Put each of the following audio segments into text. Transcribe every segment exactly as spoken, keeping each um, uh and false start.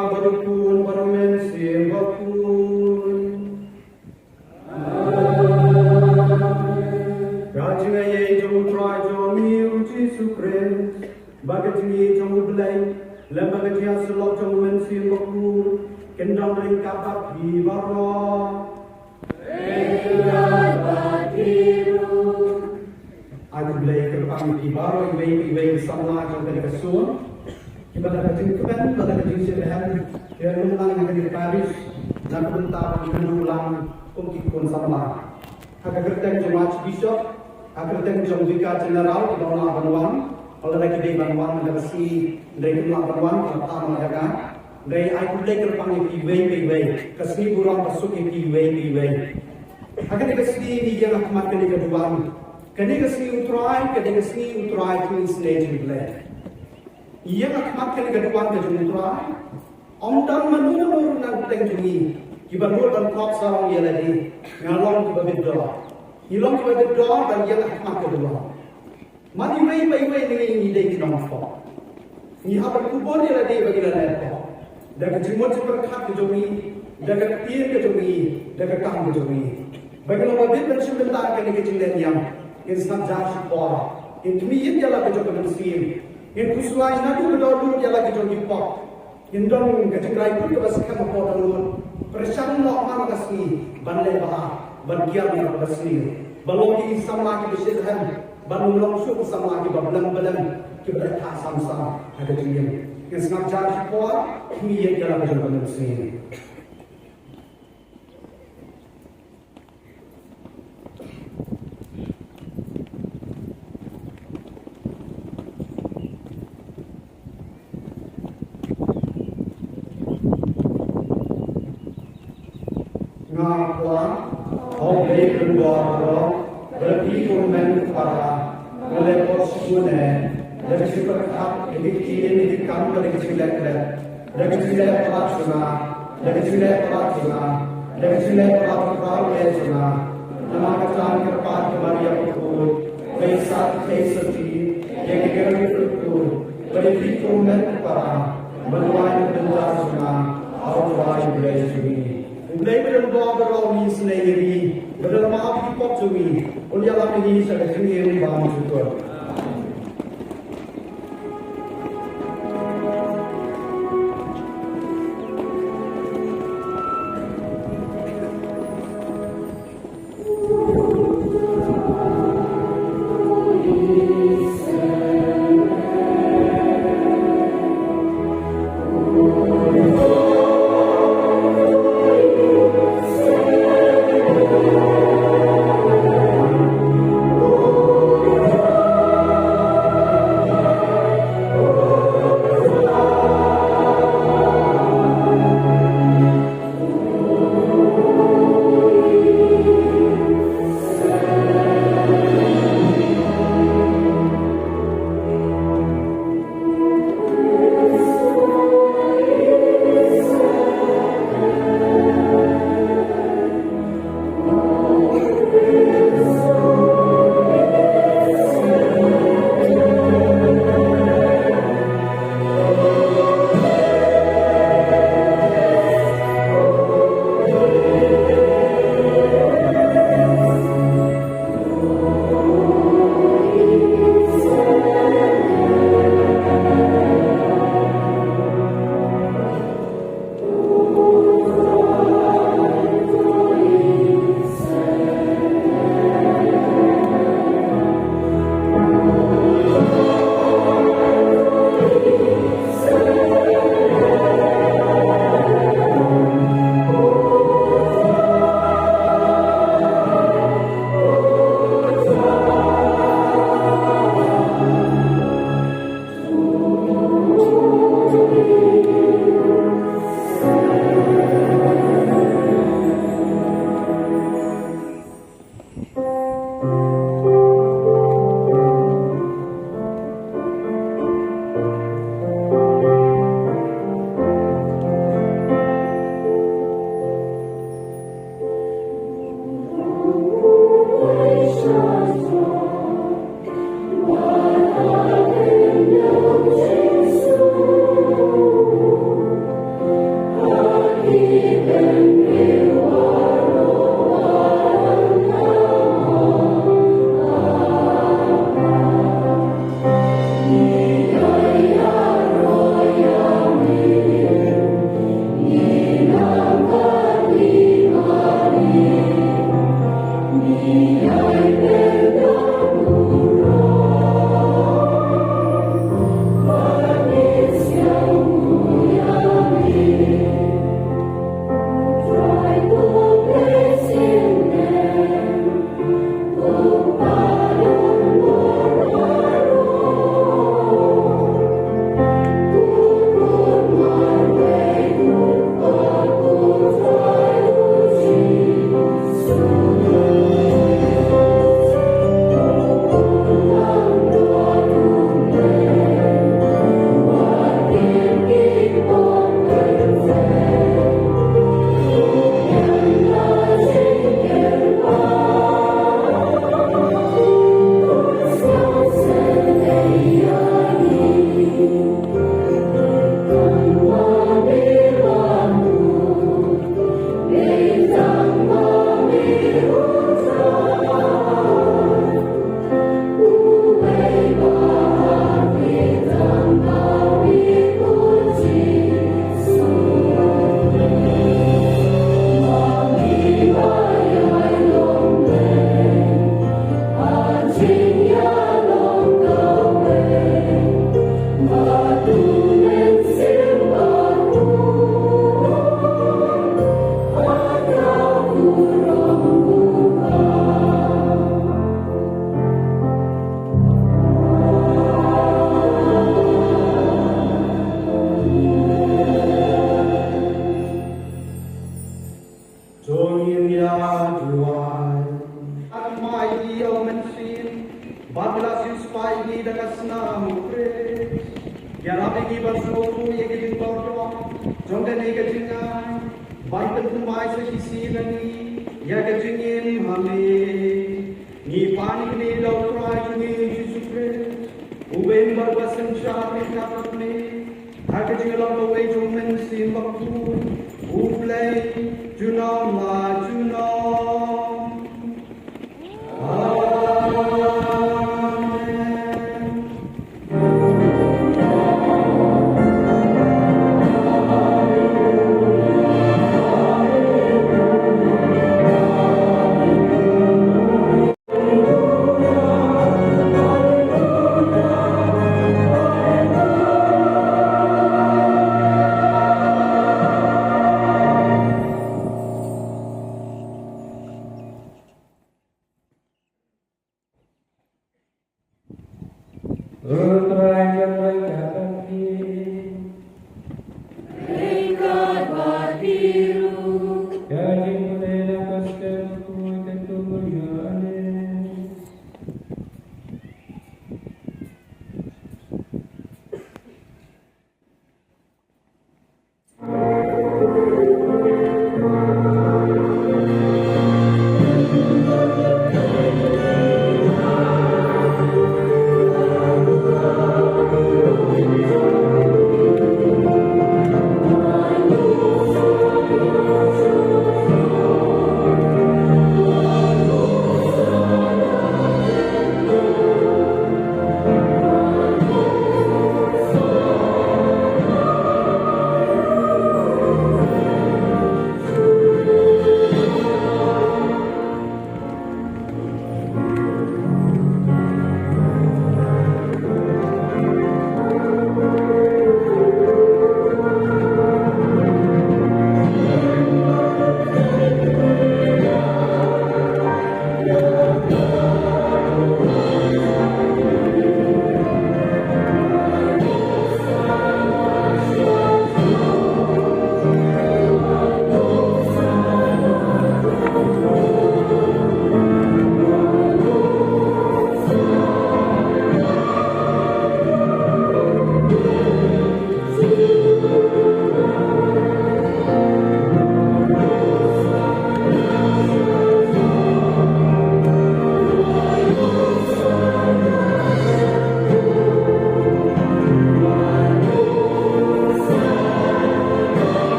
Baroh khun, baroh mynsiem bakhuid. Ka jingaiei jong U Trai jong ngi U Jisu Khrist, bad ka jingïeit jong U Blei, lem bad ka jingïasyllok jong U Mynsiem Bakhuid, kin don ryngkat bad phi baroh. Ai khublei kyrpang ïa phi baroh iwei pa iwei ki samla jong kane ka sur. Kiba la ka jingkmen bad la ka jingshitrhem ïa ka lum lang ha kane ka parish na ka bynta ba ki kynduh lang kum ki khun samla. Ha ka kyrteng jong u Archbishop, ha ka kyrteng jong u Vicar General kiba ym lah ban wan, lada ki dei ban wan ha ka sngi, hynrei kim lah ban wan, ki la phah noh ïa ka. Hynrei ai khublei kyrpang ïa phi iwei pa iwei, ka sngi burom ka suk ïa phi iwei pa iwei. Ha kane ka sngi ngi ïeng ha khmat kane ka duwan. Kane ka sngi U Trai, kane ka sngi U Trai ka sngi isynei jong U Blei. Ngi ïeng ha khmat kane ka duwan ka jong U Trai. Ym don mano mano ruh na ka bynta jong ngi kiba nud ban khot sarong ïa lade. Nga long kaba bit dor. Ngi long kiba bit dor ban ïeng ha khmat ka duwan. Mar iwei pa iwei na ngi ngi dei ki nongpop. Ngi hap ban kubur ïa lade ba ngi la leh pop. Da ka jingmut jingpyrkhat ka jong ngi, da ka ktien ka jong ngi, da ka kam ka jong ngi. Ba ngin long ba bit ban shim bynta ha kane ka jingleh niam. Ngin sngap jar shipor. Ngin khmih ïit ïa la ka jong ka mynsiem. Ngin khuslai naduh ka dohnud ïa la ka jong ki pop. Ngin don ka jingrai kut kaba skhem hapoh dohnud. Pyrshang noh man la ka sngi ban leh bha, ban kiar na kaba sniew. Ban long ki samla kiba shitrhem, ban long shuh ki samla kiba blang blang, kiba leh tha sam sam ha ka jingim. Ngin sngap jar shi por, ngin ïa ïa la ka jong ka mynsiem. Nga kwah, ha U Blei u Kynrad baroh, ba la plie ïa u hynmen u para, ba la leh por shibun eh, da ka jingpyrkhat, da ka jingim, da ka jingkam, da ka jingleh leh, da ka jingleh palat jong nga, da ka jingleh palat jong nga, da ka jingleh palat jong u para jong nga, namar kata nga kyrpad ïa ka Maria bakhuid, ba ïa sah ïa ka kti, ïa ka kti ka bakhuid, ba la plie ïa u hynmen u para, ban duwai na ka bynta jong nga, ha U Trai U Blei jong ngi. U Blei ba don bor baroh un isynei ïa ngi, ba don map ki pop jong ngi, un ïalam ïa ngi sha ka jingim bymjukut. Bad ba la siew spah ïa ngi da ka snam U Khrist, ïarap ïa ngi ban sngewthuh ïa ka jingkordor jong kane ka jingai, ban pynthymmai sa shisien na ngi ïa ka jingim ha me. Ngi pan ïa kane da U Trai jong ngi Jisu Khrist, uba im bad uba synshar ryngkat bad me ha ka jingïalang kawei jong U Mynsiem Bakhuid, U Blei junom la junom. U Trai un ïaroh bad phi. Ryngkat bad phi ruh. Ka jingpynlong ka step ku ka tu ya ne.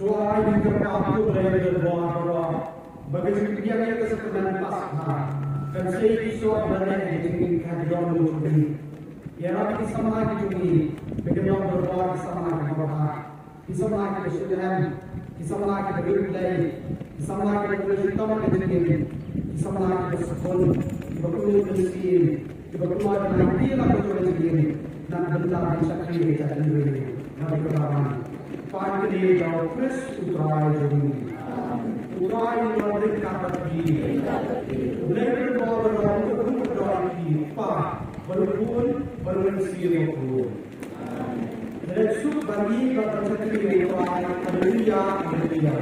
To ai ngi kyrpad ïa U Blei ba don bor baroh, ba ka jingpdiang ïa ka sakramen Paskha kan sei ki soh ban leh ïa ka jingim ka jong ngi. Ïarap ïa ki samla ki jong ngi ba kin long bor ki samla kiba bha, ki samla kiba sngewlem, ki samla kiba rit Blei, ki samla kiba kynjoh shitom ka jingim, ki samla kiba sngewbha, kiba kynjoh mynsiem, kiba kynjoh ban ai kti ïa la ka jong ka jingim na ka bynta ban shakri ïa ka jaitbynriew. Ngi kyrpad ban pan kane da U Khrist U Trai jong ngi. U Trai un wan ryngkat bad phi. U Blei ba don bor baroh un kyrkhu kyrdoh ïa phi, U Kpa bad U Khun bad U Mynsiem Bakhuid. Leit suk ban ïeit bad ban shakri ïa U Trai. Haleluya, haleluya.